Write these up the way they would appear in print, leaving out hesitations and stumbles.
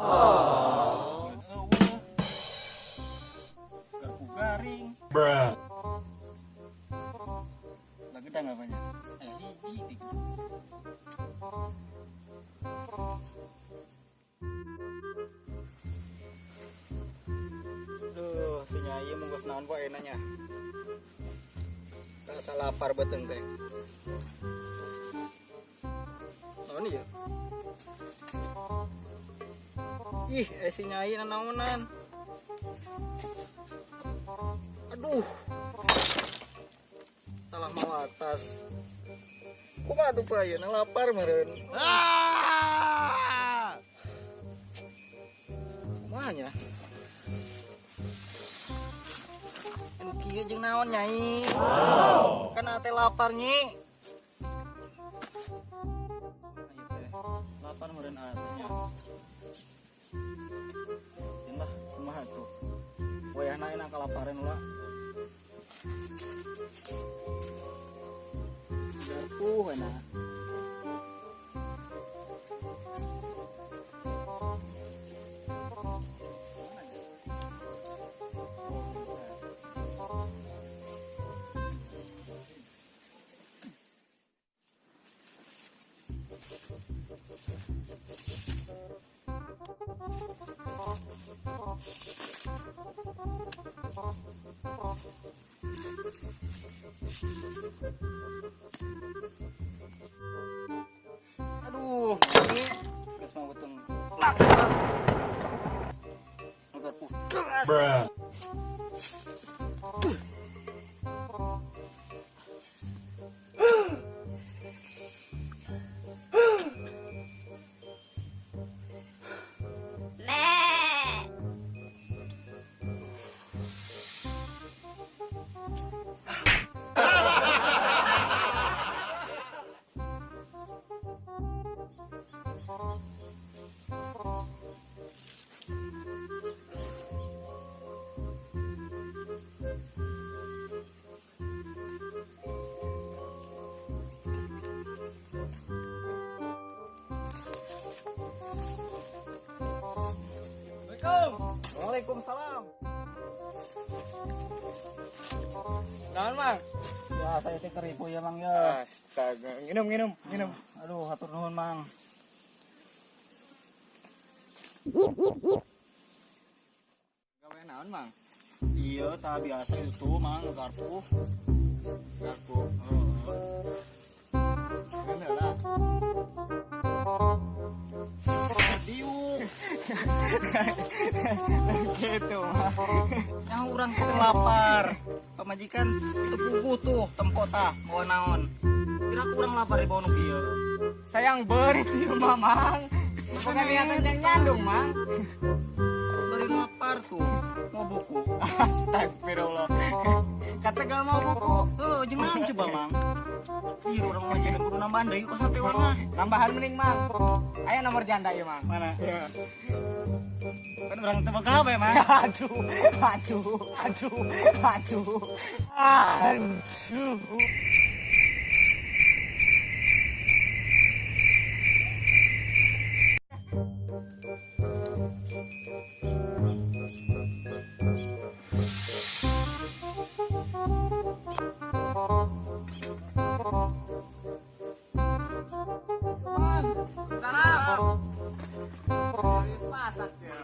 Euweuh. Garpu garing. Bruh. Lah gedang apanya? Aya hiji di gedang. Duh, si Nyai munggus naon poe nanya. Rasa lapar beteng teh. Naon ieu? Ih, si Nyai nanaonan. Aduh. Salah mau atas. Kumaha tuh poe ayeuna lapar meureun. Ah! Kumaha nya? Anu kieu jeung naon Nyai? Kan ate lapar nyi. Ayo teh, lapar meureun ate nya. Jeung lah kumaha tuh? Wayahna enak kalaparan ulah. Garpu enak. Aduh, ini geus mau beteng. Lapar. Garpu. Keras. Bruh. Assalamualaikum. Waalaikumsalam. Naon, Mang? Ya, saya teh keribu ya, Mang ya. Astaga, nginum nginum nginum. Aduh, hatur nuhun, Mang. Gawe naon, Mang? Iya, tak biasa itu, Mang, garpu. Garpu. Heeh. Bener lah. Diuk. Gitu, Mang. Yang urang teh lapar. Pamajikan teu puguh tuh tempo tah bawa naon. Kira kurang lapar di bawah nu kieu. Sayang beurit ieu mah, Mang. Bukan niatan yang nyandung, Mang. Bari lapar tuh. Mau buku. Astagfirullah. Kata gak mau buku. Tuh, jeung naon coba, Mang? Ih, urang majikan kudu nambahan deui kok sate urang mah. Tambahan mending, Mang. Aya nomor janda ieu, Mang. Mana? Iya. Kan urang teu gawe, Mang. Aduh, aduh, aduh, aduh. Aduh. Salam. Pasak ya.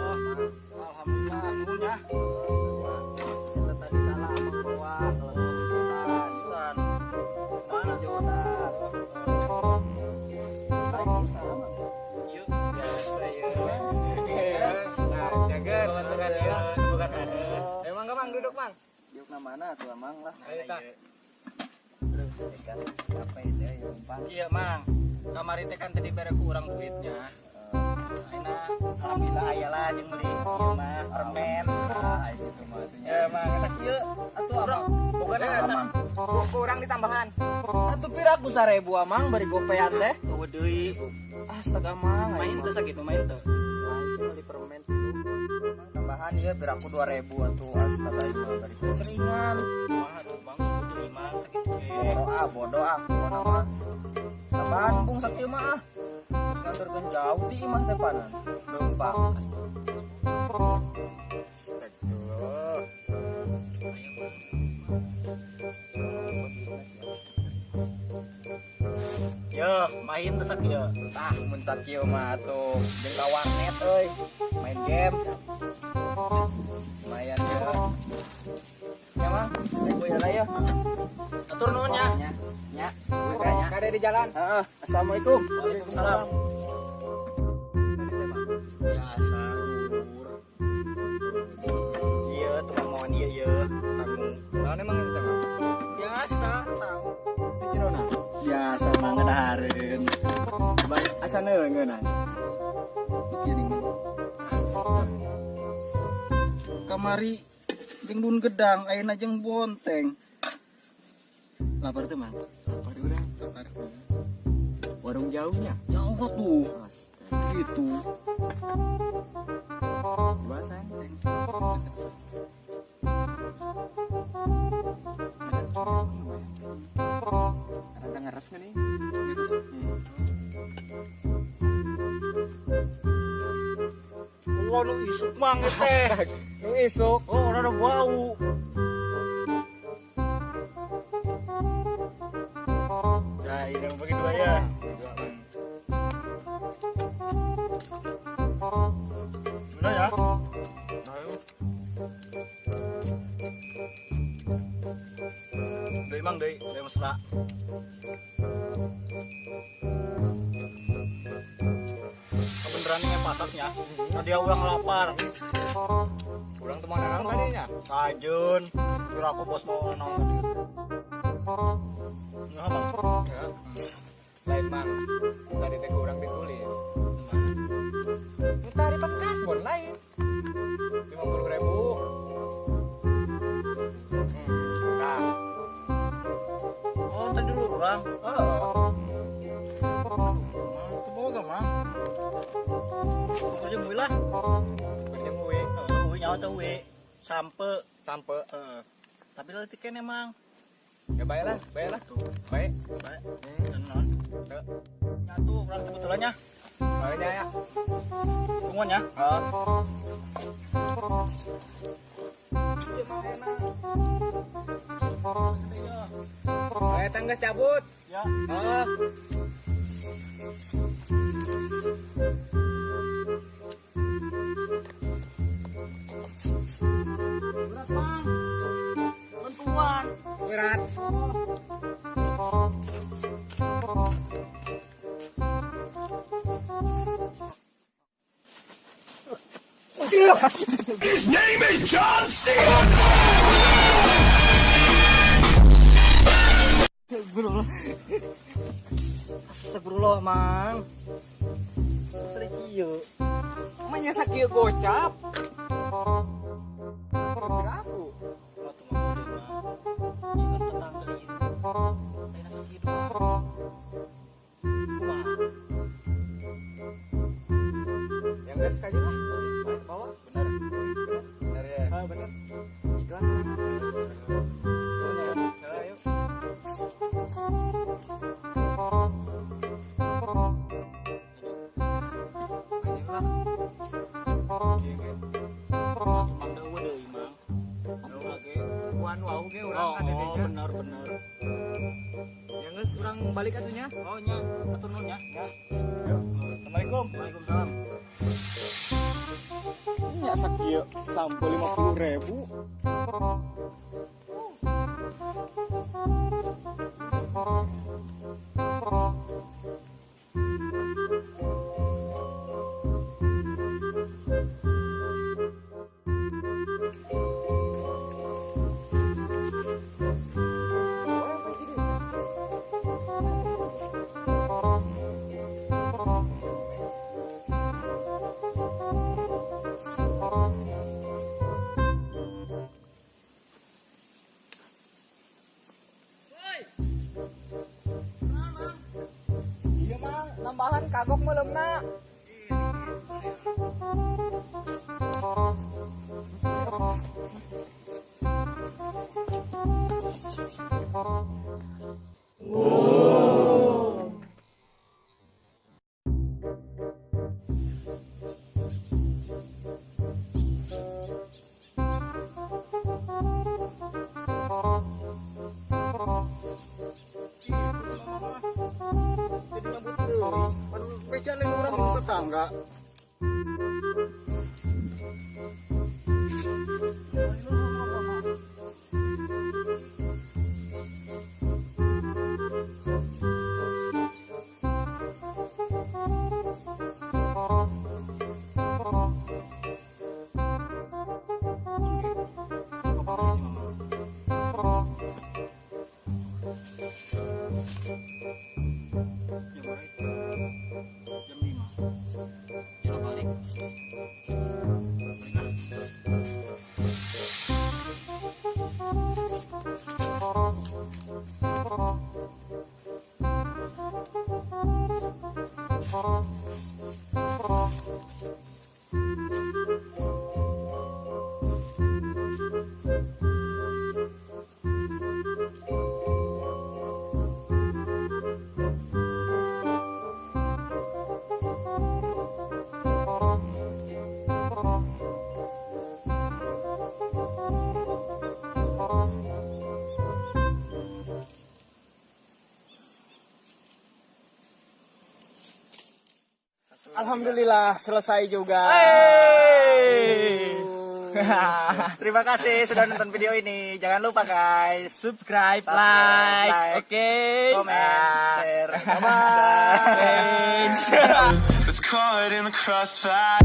Oh, alhamdulillah nuhun ya. Kita tadi salah membawa kalau tas. Pisan. Mana Jawa tas. Yuk, biasa ya. Nah, jaga. Bukan ya, bukan ada. Emang enggak, Mang, duduk, Mang. Diuk na mana tuh Mang lah. Ayo, tah. Ikan apa itu ya numpang. Iya, Mang. Kamari teh kan tadi bere ku urang duitnya. Ayeuna alhamdulillah aya lah jeung meuli ieu mah permen. Ah, itu mah atuh nya. Ya, Mang, sakieu Atuh apa? Bukan asa Buku urang ditambahan. Atuh piraku 1000 Mang bari gopean teh. eueuh deui. Astaga Mang. Main teu sakitu main teu. Lain sih meuli permen tilu. Mang tambahan ieu piraku 2000 atuh astaga ieu mah bari seringan. Kumaha tuh, Mang? Eueuh deui, Mang, sakitu ge. Bodoh ah, bodoh ah, pokona mah. Tambahan embung sakieu mah ah. Terus nganterkeun jauh di imah teh panan. Leumpang. Astagfirullah. Ya, main teh sakieu. Tah mun sakieu mah atuh jeung ka warnet euy. Main game. Lumayan ya. Ya mang, rek we heula ya. Atur nuhun ya. Nya, nya, nya. Kade di jalan. Heeh, assalamualaikum. Waalaikumsalam. Biasa lur. Iya, tukang mawan iya iya. Kamu Naon emang itu teh, Mang? biasa sam. Teh jerona. Biasa mang ngadahareun. Asa neungeun. Kieu Kamari jeung dun gedang, ayeuna jeung bonteng. Lapar teu, Mang? Lapar urang. Lapar. Warung jauhnya. Jauh tuh. Astaga. Gitu. Bahasan. Rada ngeres geuning. Terus. Wah, nu isuk mang teh. Nu isuk. Oh, rada bau. Ya, ini yang bagi dua ya. Udah ya. Deui mang deui, deui mesra. Kebeneran ini pasaknya. Tadi urang lapar. Urang teu mau naon tadi nya. Kajun, kira aku bos mau naon tadi. Nah, Bang. Ya. Lain mang. Tadi teh urang ditulis. Minta ripat kasbon lain. 50.000. Nah, Oh, tadi dulu urang. oh. Mang, tuh boga, Mang. Kerja gue lah. Kerja gue. Heeh, nyawa tuh we. Sampe. Sampe. Heeh. Tapi leutik keneh, Mang. Ya bae lah, bae lah. Bae. Bae. Hmm. Non. Nyatu urang kebetulannya. Bae nya ya. Tungguan ya. Heeh. Iya, Mang, enak. Iya. Bae tangga cabut. Ya. Heeh. Berat, Mang. Bantuan. Berat. His name is John C. Astagfirullah. Astagfirullah, Mang. Sering kieu. Manya sakieu gocap. Aku. Waktu mau gede, Mang. Ieu kan tetangga ieu. Ayeuna sakieu. Kumaha? Yang geus kaji lah. Bawa. Bener. Bener ya. Ah, bener. Ikhlas. Nuhun ya. Ayo. Anjing lah. Ieu ge. Atuh Mang deui deui, Mang. Ampura ge. Wan wau ge urang Oh, ka didinya. bener bener. Ya geus urang balik atuh nya. Oh nya, atur nuhun ya. Ya. Assalamualaikum. Waalaikumsalam. Nya sakieu sampe 50.000. Iya mang, nambahan kagok melemna. Mangga. Jam berapa? Jam 5. Jam balik. Balik ah. Alhamdulillah selesai juga. Terima kasih sudah nonton video ini. Jangan lupa, guys, Subscribe, Subscribe, like, like, oke. comment, share. Bye. Was caught in the crossfire.